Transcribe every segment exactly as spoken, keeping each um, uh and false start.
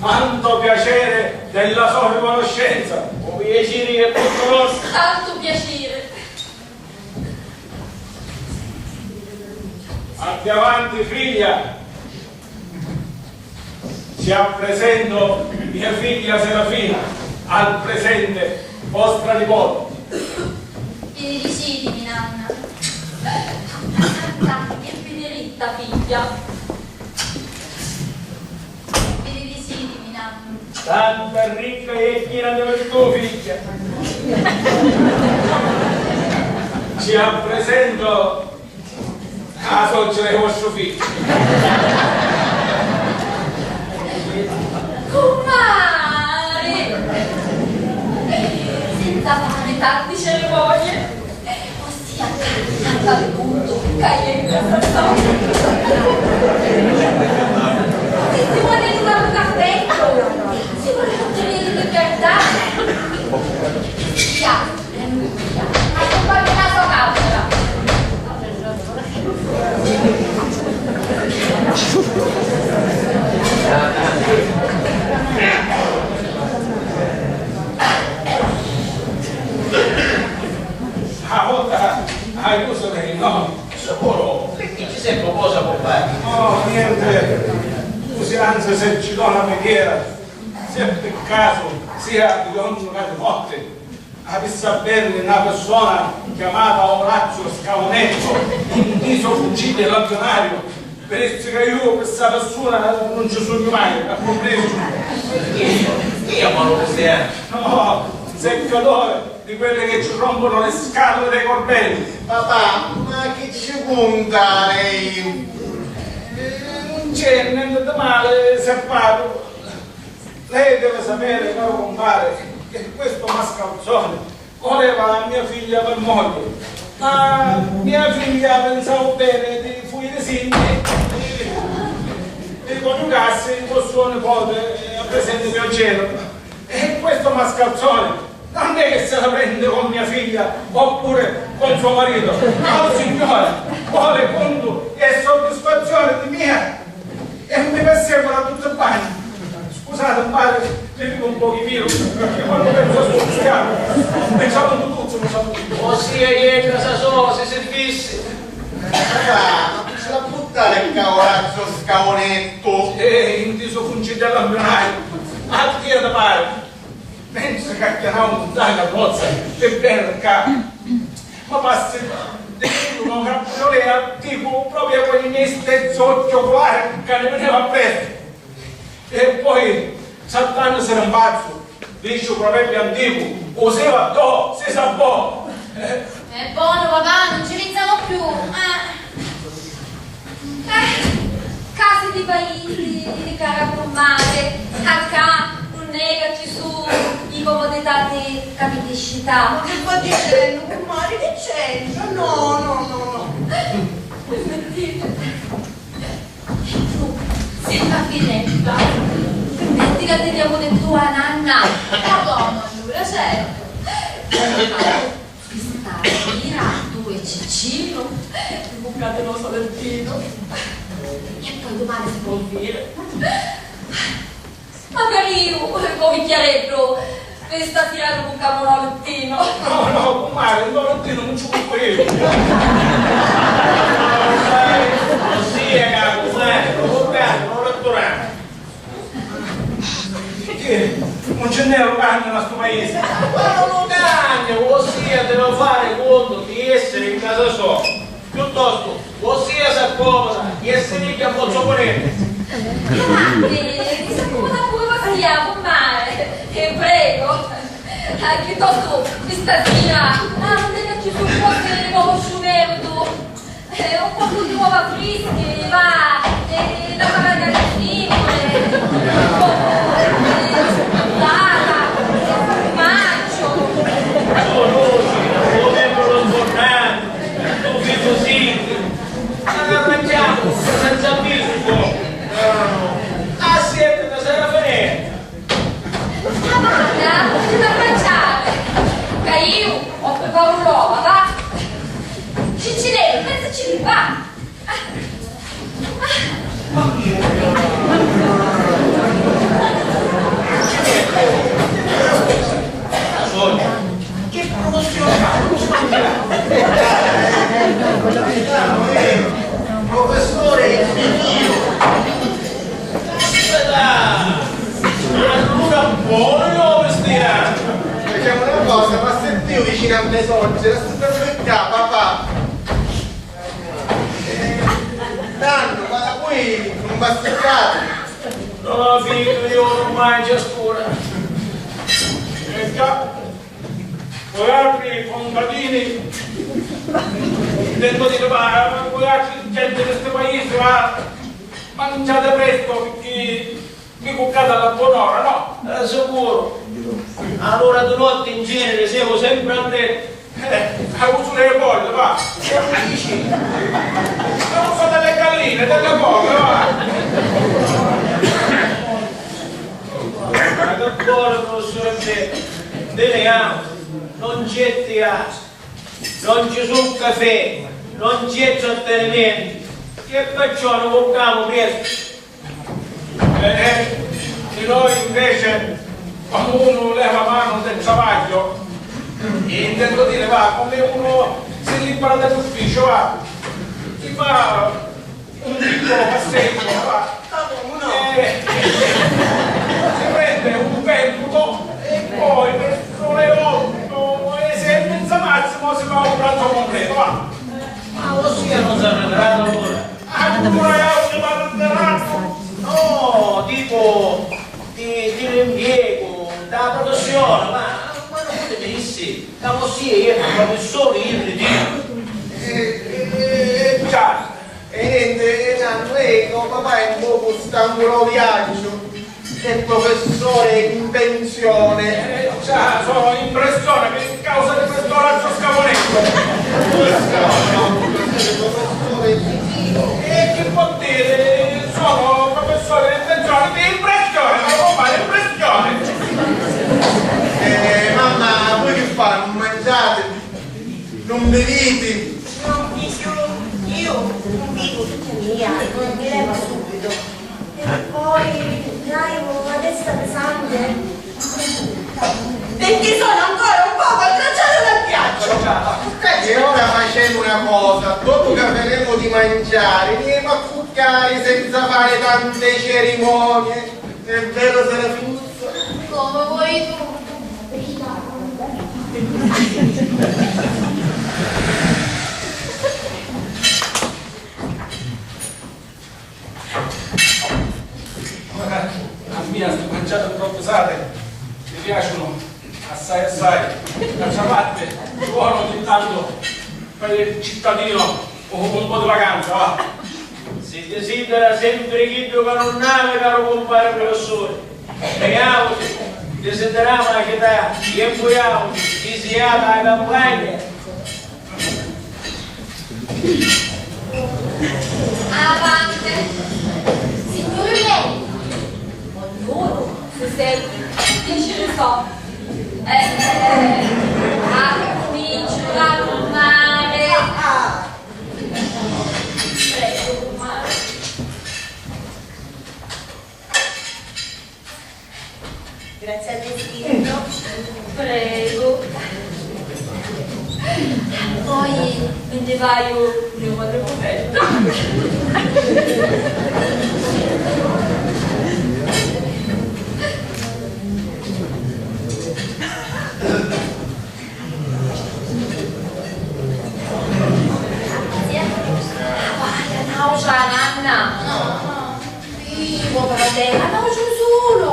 Quanto piacere della sua riconoscenza! U piaciri è tuttu nostru! Tantu piaciri! Andate avanti, figlia! Ci appresento mia figlia Serafina, al presente vostra nipote. Benedicitimi, nanna. Santa e benedetta figlia. Benedicitimi, nanna. Santa, ricca e china di virtù, figghia. Ci appresento a socera di vostru figghiu. Cummari! Senza fari tanti cerimonie, ossia, a tal puntu, ca ieri era stato. Si vuole un altro cappello, si vuole ottenere per carità. Via. A vota aiuto lei, no? Sicuro, perché ci sembra cosa può fare? No, niente. Scusi, anzi, se ci do una preghiera, se per caso sia di ogni una di notte, avissi a vèdiri na pirsuna chiamata Orazio Scaunetto, intisu fuggire lampionario, virissi ca iu pi ssa pirsuna nun ci sugnu mai, a cumprisu? Chi? Chi è Mauro Cristiano? No, seccatore di quelli che ci rompono le scatole dei corbelli. Papà, ma chi ci cunta lei? Eh, nun c'è nenti di mali, se parlu. Lei deve sapere, caro compare, che questo mascalzone voleva a mia figlia per moglie, ma mia figlia pensava bene di fuirisinni e di coniugarsi con suo nipote, eh, a presente mio genero. E questo mascalzone non è che se la prende con mia figlia oppure con suo marito, no signore, vuole conto e soddisfazione di mia e mi perseguita a tutti i bagni. Scusate, compare, mi dico un pochino, perché quando penso a sto cristiano, pensavo tutto, non so. Ossia, ieri casa sua si servissi. Ma non ce la buttare qua, Orazio Scaunetto? Eh, inteso funcì dell'ambionaio. Ma chi è da fare? Mentre chiacchieravo con Dario Rozza, che venne qua, ma passa di uno cabriolet antico, proprio con i miei stessi occhiolari che ne veniva appresso. E poi, saltandosi un pazzo, dice un proverbio antico, "O se va do, se sa bo." Eh, è buono, papà, non ci pensiamo più. Eh. Eh, casi di paisi, cara cummari, a ccà nun è ca ci su i comoditati capitiscità. Ma che sta dicennu, cummari? Che c'entra? No, no, no, no. Permettite. Tu, senta Filippa, permetti ca ti chiamo di tu a nanna. Ma come allura, certo. Stasira tu e Ciccino vi cumpratemi un solettinu e poi dumani si può viri. Magari un vicchiareddu, stasira vi cumpratemi un solettinu. No, no, cummari, un solettinu non ci cumpru io. Sai, ossia, capu, sai, un solettinu. Chi? Non ce n'è un cagnu nta stu paisi? Ma non un cagnu, vossia deve fare conto di essere in casa sua. Piuttosto, vossia s'accomoda di essere lì a pozzo ponente. Avanti, si s'accomoda pure vossia, cummari. E prego. Ah, piuttosto, questa sera, ah, non è che ci sono cose di conoscimento. Eh, un poco di uova frische, va, eh, la farina di frigore, un poco di cioccolata, un formaggio. Oh, Rosi, come non scordarmi, tu che così, ma mangiamo senza bisco. Ah, siete da Serafine. Ma guarda, non abbracciare, ca iu ho preparatu l'ova, va. Ciccinello, pensaci, va. Ma chi è? Buongiorno, Cristina! Facciamo una cosa, ma se tu vicino a me sorge, la sto per beccare, papà! Eh, tanto, ma voi non basticate! No, no, figlio, io non mangio a scuola. E già, voi altri contadini, intendo dire, ma voi altri gente di questo paese, ma mangiate presto, perché mi cuccate alla buon'ora, no? Eh, sicuro. All'ora di notte in genere siamo sempre a letto. Eh, a uso delle bolle, va. Che dici? A uso delle galline, delle bolle, va. Ma che buono, professore Betti. Vediamo. Non c'è teatro, non ci sono caffè, non c'è trattenimento. Che facciamo? Vogliamo presto? Eh, e noi invece, quando uno leva mano del travaglio, e intendo dire, va, come uno si libera dall'ufficio, va, si fa un piccolo passeggio, va, eh, si prende un venduto e poi verso le otto e sei e mezza massimo si fa un pranzo completo, va. Ma ossia non si arrenderà ora? Ancora oggi parlerà? No, dico, ti, ti rimpiego da professione, ma, ma non ti dissi, da così io, professore, io ti dico. Eh, eh, eh, già, e niente, e tanto, eh, no, papà è un poco stanco dal viaggio. È professore in pensione. Eh, già, sono in pressione per causa di questo razzo scamonetto. E che vuol dire? Sono professore in pensione per impressione, ma non fare impressione. Eh, mamma, voi che fate? Non mangiate? Non bevete? No, io, io non bevo, tuttavia, mi leva subito. E poi, dai, ho la testa pesante. Perché sono ancora un poco aggracciata dal viaggio. E ora facciamo una cosa, dopo che finiremo di mangiare, andremo a cuccare senza fare tante cerimonie. È vero, Serafuzzo? Come vuoi tu. Ora, a mia sti mangiate improvvisate mi piacciono assai, assai. D'altra parte, ci vuole ogni tanto per il cittadino un, un po' di vacanza, va. Si desidera sempre chiddu ca nun havi, caru cumpari prufissuri. Beavusi, disidiramu a cità, e vuiavusi, disiata a campagna. Avanti, signori miei, ognunu si servi, che ci ne so. Eh, eh, eh, accuminciu a cumpari. Prego, cumpari. Grazie al destino. Prego. Poi mi ne vado, ne vado. Guarda, naucia, nanna. Vivo, fratello, naucia solo.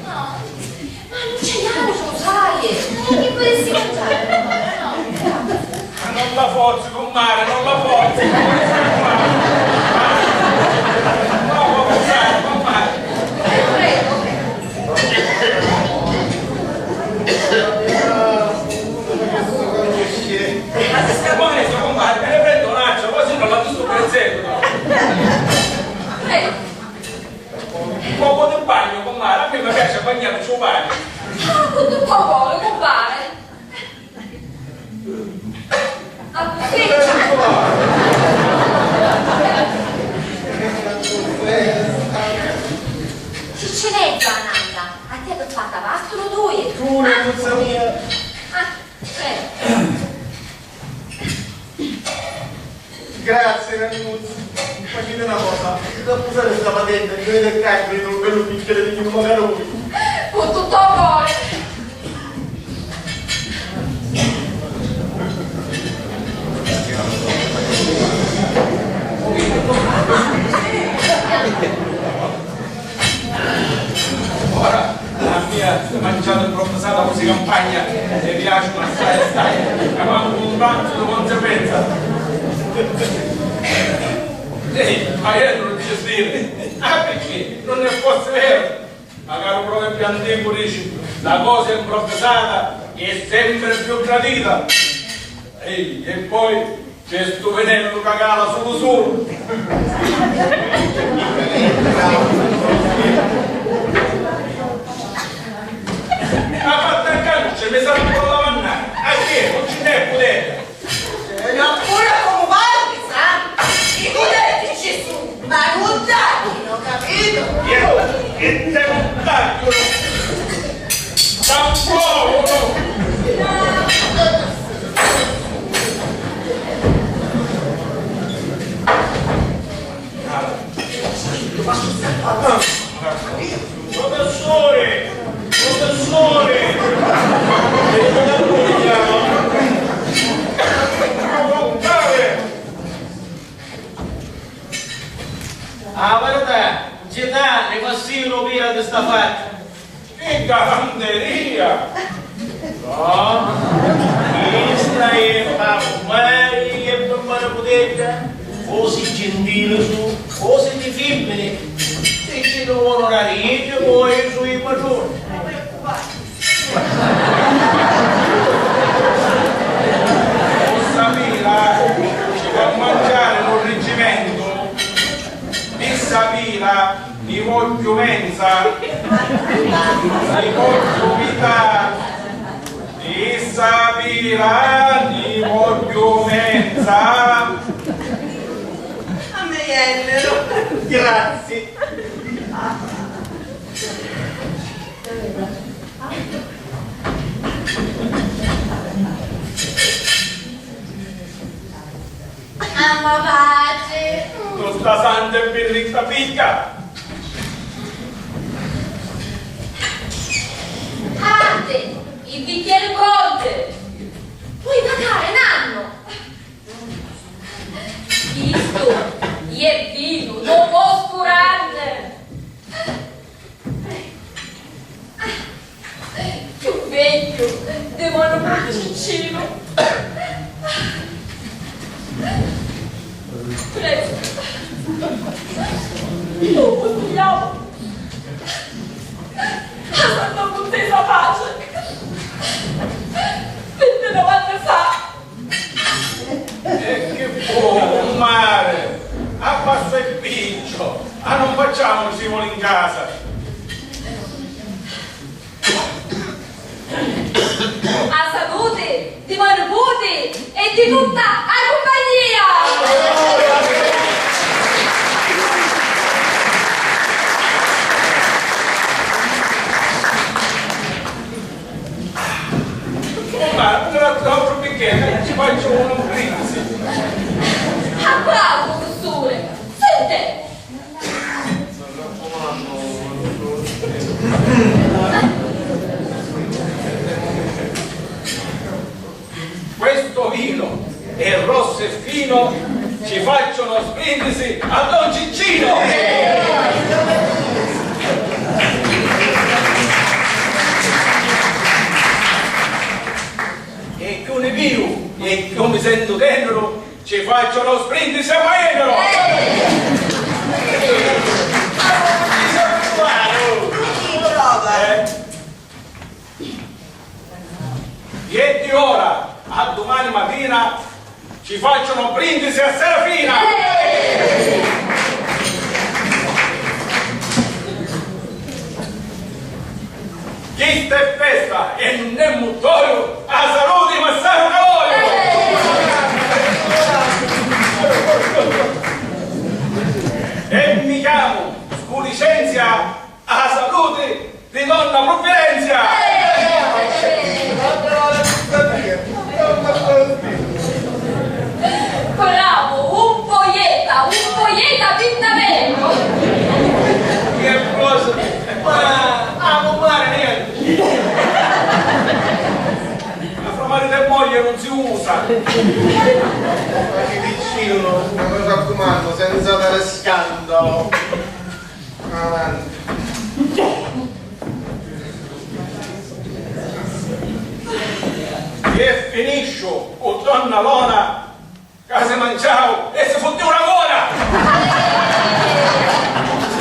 Ma non c'è naucia, lo sai. Eh, che potessi mangiare? No, no, grazie. Ma non la forzi, comare, non la forzi. No, comare, comare. Eh, prego, prego. Ma si sta buono, comare, me ne prendo un altro, così non la giusto per seguito. Eh. Un poco di bagno, comare, a me mi piace bagnare, ci bagno. Ah, tutto un po' vuole, compare. Approfitto. Chi ce n'è, Giananna? A te ti fatta pastru tu e tu. Tu, la puzza mia. Ah, eh. Grazie, Nannuzzi. Facite una cosa, andate a pusare sta patente e venite qua e prendete un bellu bicchiere di vino, magari voi. Con tutto Cagna, mi piacciono assai, assai, ma mancu un pranzo di conseguenza. Ehi, ma io non ci dire. Ah, perché? Non è forse vero? Magari un proverbio antico dice: "La cosa improvvisata è sempre più gradita." Ehi, e poi c'è stu vinellu ca cala sulu sulu. Ma fatta a calce, mi sarà un po' la mannaggia. A chi? Non ci n'è pudente. E non pure comu parli, sa? I pudenti ci su, ma nun dati, ho capito? Io, che te taglio, t'ammuovo, no? Professore! Professore! Professore! A verità, ci dà li fastidio pira di sta fatta. Che galanteria! No, chista è p'ammari e p'ammari putedda, cosi gentili su, cosi di fimmini, si ci lu vonnu dari iddi, poi su i patruni. Cu ssa pila ci pò manciari lu rigimentu, di ssa pila ni vogghiu menza, ni vogghiu mità, di ssa pila ni vogghiu menza. A me jenniru. Grazie. Mamma, patri! Tutta santa e birritta picca! Arte, il bicchiere conte! Puoi pagare, nanno! Chistu è vinu, no postu ranne! Chiù vecchiu, di manu piccinu. Prestu. Dopu tu chiama. A Santa Muntesa pace. Vintinove anni fa. E chi fu, cummari? A passu e picciu, a non facciamu rivoli in casa. A saluti di me niputi e di tutta a cumpagnia! Cumpari, un altru bicchieri, ci facciu un brindisi. A quali, prufissuri? Senti! Questo vino è rosso e fino, ci faccio uno sbrindisi a Don Ciccino! E chiù ni biu, e chiù mi sentu tenniru, ci faccio uno sbrindisi a Maenero! Eh? Ieddi ora, a dumani matina, ci faccio uno brindisi a Serafina! Chista è festa e nun è muttoiu, a saluti massaru Caloiu! E mi chiamu cu licenzia a saluti di donna Pruvidenzia! Bravu, un poeta, un poeta vintaveru! Che cosa? Ma a cummari nienti! Ma fra marito e moglie non si usa! Ma chi dicinu? Mi raccumannu, senza dare scandalu. Avanti. na lona ca si manciau e si futtiu na bona!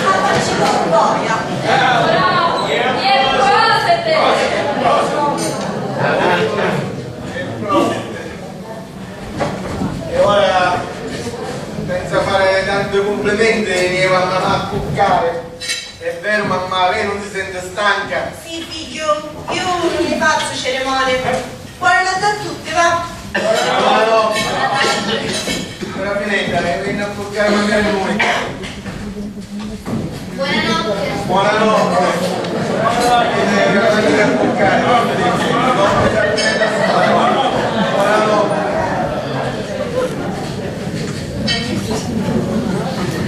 Ma facci con boia! E ora, senza fare tanti complimenti, mi va a cuccare. È vero, mamma, lei non si sente stanca? Sì, figgio, io non ne faccio cerimonie. Buonanotte a tutti, va. Buonanotte. Ora finita, lei viene a cuccare magari noi. Buonanotte. Buonanotte. Buonanotte.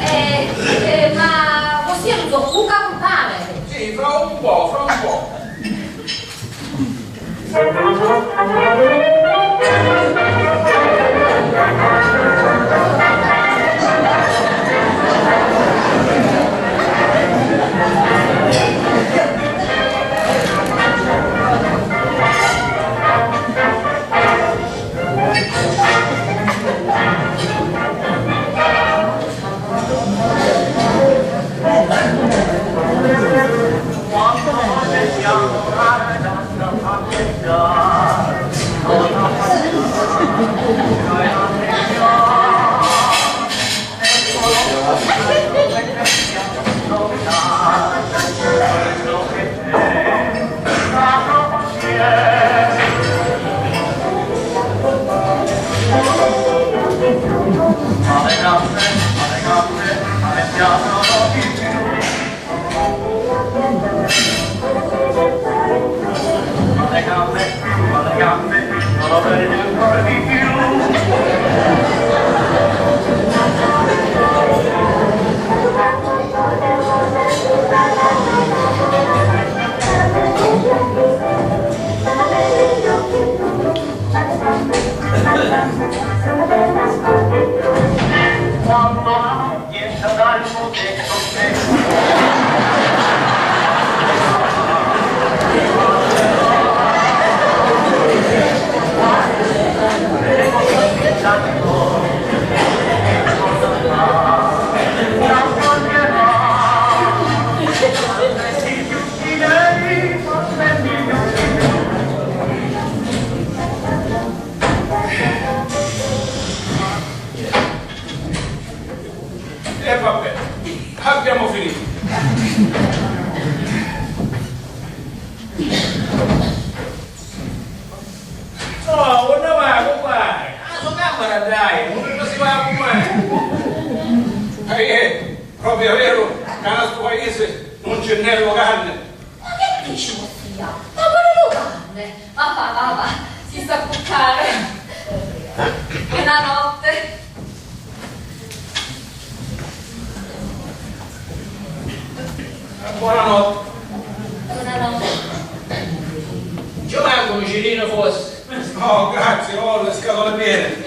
Eh, eh, ma vossia non so cuca, cumpare? Sì, fra un po', fra un po'. E vabbè, abbiamo finito. Oh, unni va, cumpari? A so cammara, dai, unni si va, cumpari? Eh, eh, proprio vero, ca na stu paese non c'è né locanne. Ma che dici, vossia? Ma quali locanne? Va, va, va, va, si sta a cuccare. Buonanotte. Buonanotte. Buonanotte. Ci manca un cirino, forse? No, grazie, ho le scatole piene.